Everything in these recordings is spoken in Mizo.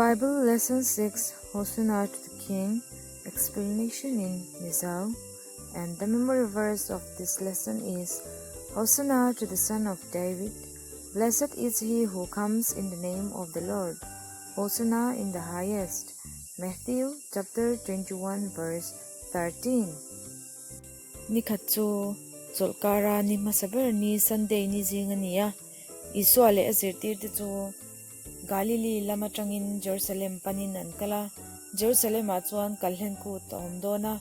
Bible Lesson 6 Hosanna to the King Explanation in Mizo and the memory verse of this lesson is Hosanna to the Son of David Blessed is he who comes in the name of the Lord Hosanna in the highest Matthew chapter 21 verse 13 Nikhat chu chawlhkara ni hmasa ber ni Sunday ni zing a ni a, Isua leh a zirtirte chu Galili lam atangin Jerusalem panin an kal a, Jerusalem-ah chuan kalhlen kut a awm dawn a,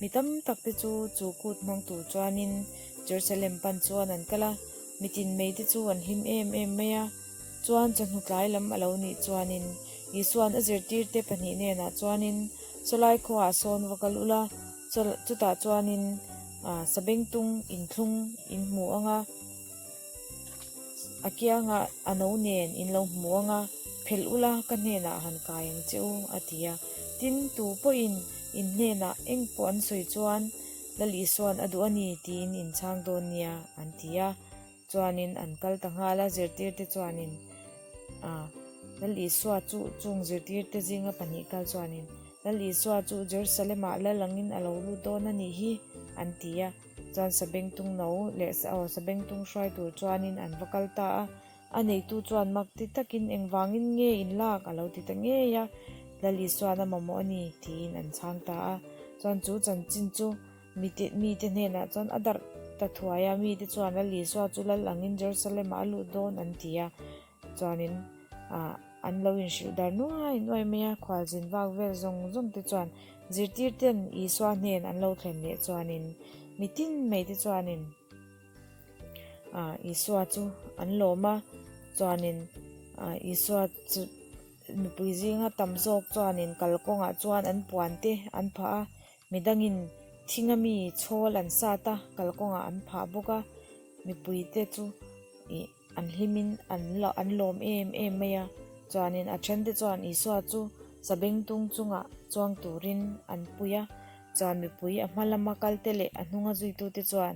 mi tam tak te chu chu kut hmang tur chuanin Jerusalem pan chuan an kal a, mitin mei te chu an hlim em em mai a. Chuan chawhnu tlai lam a lo nih chuanin Isua'n a zirtirte pahnih hnenah chuanin sawlai khuaah sawn va kal ula, chutah chuanin sabengtung inthlung in hmu ang a, A kiangah a no nen in lo hmu ang a, phelh ula ka hnenah han kai ang che u, a ti a. Tin, tu pawhin in hnenah eng pawh an sawi chuan Lal Isua'n a duh a ni tiin in chhang dawn nia, an ti a. Chuanin an kal ta nghal a, zirtirte chuanin a Lal Isua chu chung zirtirte zinga pahnih kal chuanin Lal Isua chu Jerusalem-ah lal angin a lo lut dawn a nih hi, an ti a. Chuan sabengtung no leh aw sabengtung hruai tur chuanin an va kal ta a, a neitu chuan mak ti takin engvangin nge in lak a lo ti ta ngei a, Lal Isuan a mamawh a ni tiin an chhang ta a, chuan chu chanchin chu mite mite hnenah chuan a darh ta thuai a, mite chuan Lal Isua chu lal angin Jerusalem ah a lut dawn an ti a, chuanin ah an lo inhrilh dar nuai nuai mai a, khualzin vak vel zawng zawng te chuan zirtir ten Isua hnen an lo thlen leh chuanin mitin mai te chuanin ah Isua chu an lawm a, chuanin ah Isua chu mipui zinga tam zawk chuanin kalkawngah chuan an puan te an phah a, midangin thinga mi chhawl an sat a kalkawngah an phah bawk a, mipui te chu ih. An hlimin an an lawm em em mai a, chuanin a thente chuan Isua chu sabengtung chungah chuang turin an pui a, chuan mipui a hma lama kalte leh a hnunga zuitute chuan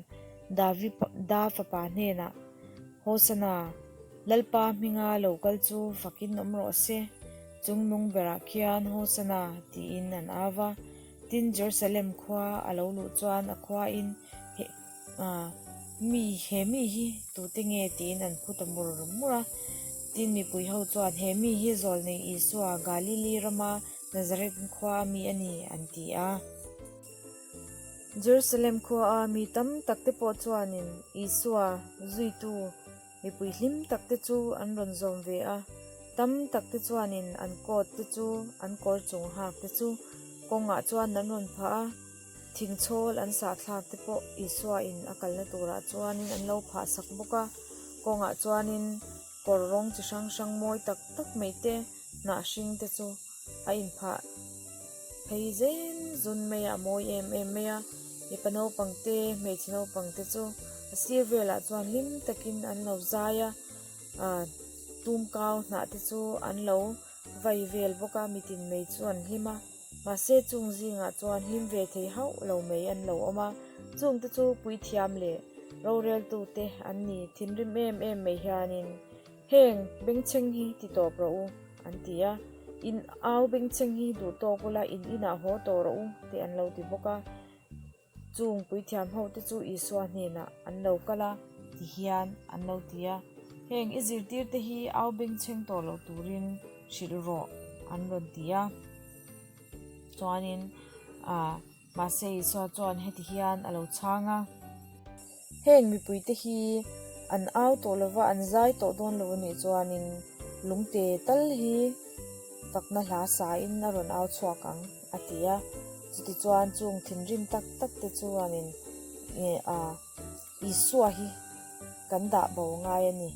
Davi Da fapa hnenah, Hosana, Lalpa hminga lo kal chu fakin awm rawh se, chungnung berah khian Hosana tiin an au va. Tin, Jerusalem khua a lo luh chuan a khuain he Ah, mi, he mi hi tute nge tiin an phu ta mur mur a. Tin, mipui ho chuan, He mi hi Zawlnei Isua, Galili rama Nazareth khua a mi a ni, an ti a. Jerusalem khua a mi tam tak te pawh chuanin Isua zuitu mipui hlim tak te chu an rawn zawm ve a. Tam tak te chuanin an coat te chu, an kawr chung hak te chu kawngah chuan an rawn phah a. Thingchhawl an sahthlak te pawh Isua in a kalna turah chuanin an lo phah sak bawk a, kawngah chuanin kawr rawng chi hrang hrang mawi tak tak mai te hnah hring te chu a inphah phei zen zun mai a, a mawi em em mai a, mipa naupang te hmeichhe naupang te chu a sir velah chuan hlim takin an lo zai a, ah tumkau hnah te chu an lo vai vel bawk a, mitin mai chu an hlim a. Mahse chung zingah chuan hlim ve thei hauh lo mai an lo awm a, chungte chu puithiam leh roreltute an ni thinrim em em mai hianin, Heng bengchheng hi ti tawp rawh u, an ti a, In au bengchheng hi duh tawk ula in inah haw tawh rawh u, te an lo ti bawk a. Chung puithiam hote chu Isua hnenah an lo kal a, ti hian an lo ti a, Heng i zirtirte hi au bengchheng tawh loh turin hrilh rawh, an rawn ti a. Chuanin, ah, mahse Isua chuan heti hian a lo chhang a. Heng mipuite hi an au tawh lova, an zai tawh dawn lo a nih chuanin lungte tal hi fakna hla sain a rawn au chhuak ang, a ti a. Chutichuan chung thinrim tak tak te chuanin Isua hi kan dah bo ngai a ni.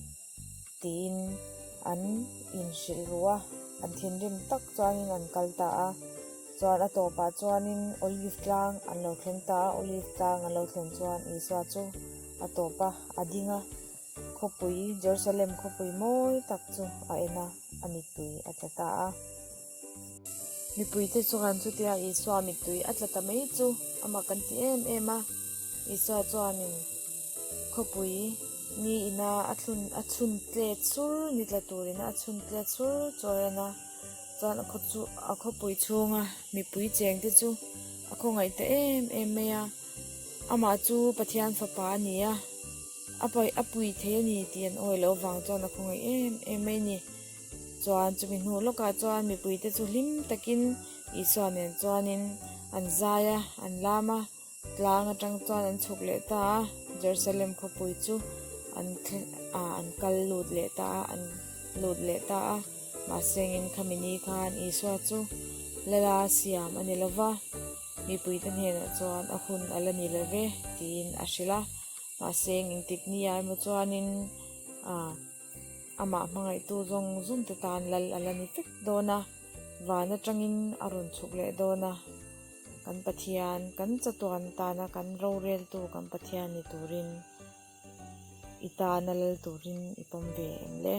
Tiin an inhrilh ru a, an thinrim tak chuanin an kal ta a. Chuan a tawpah chuanin Olive tlang an lo thleng ta a, Olive tlang an lo thlen chuan Isua chu a tawp a, a ding a, khawpui, Jerusalem khawpui mawi tak chu a en a, a mittui a tla ta a. Mipuite chuan chutia Isua mittui a tla ta mai chu amah kan ti em em a, Isua chuanin khawpui ni ina a thlun a chhun tlet sur ni tla turina a chhun tlet sur chuan a. chuan a khaw chu a khawpui chhunga mipui cheng te chu a khawngaih ta em em mai a, amah chu Pathian fapa a ni a, a paih a pui thei a ni tih an awih loh vang chuan a khawngaih em em mai a ni. Chuan chumi hnu lawkah chuan mipui te chu hlim takin Isua nen chuanin an zai a, an lam a. Tlang atang chuan an chhuk leh ta a, Jerusalem khawpui chu an ah an kal lut leh ta a, an lut leh ta a. Mahse engin khami ni khan Isua chu Lala siam a ni lova, mipuite hnenah chuan a hun a la ni lo ve tiin a hrilh a. Mahse engtik ni ah emaw chuanin ah amah hmangaihtu zawng zawng te tan Lal a la ni vek dawn a, van atangin a rawn chhuk leh dawn a. Kan Pathian, kan chatuan tana kan roreltu kan Pathian ni turin i tana lal turin i pawm ve em le?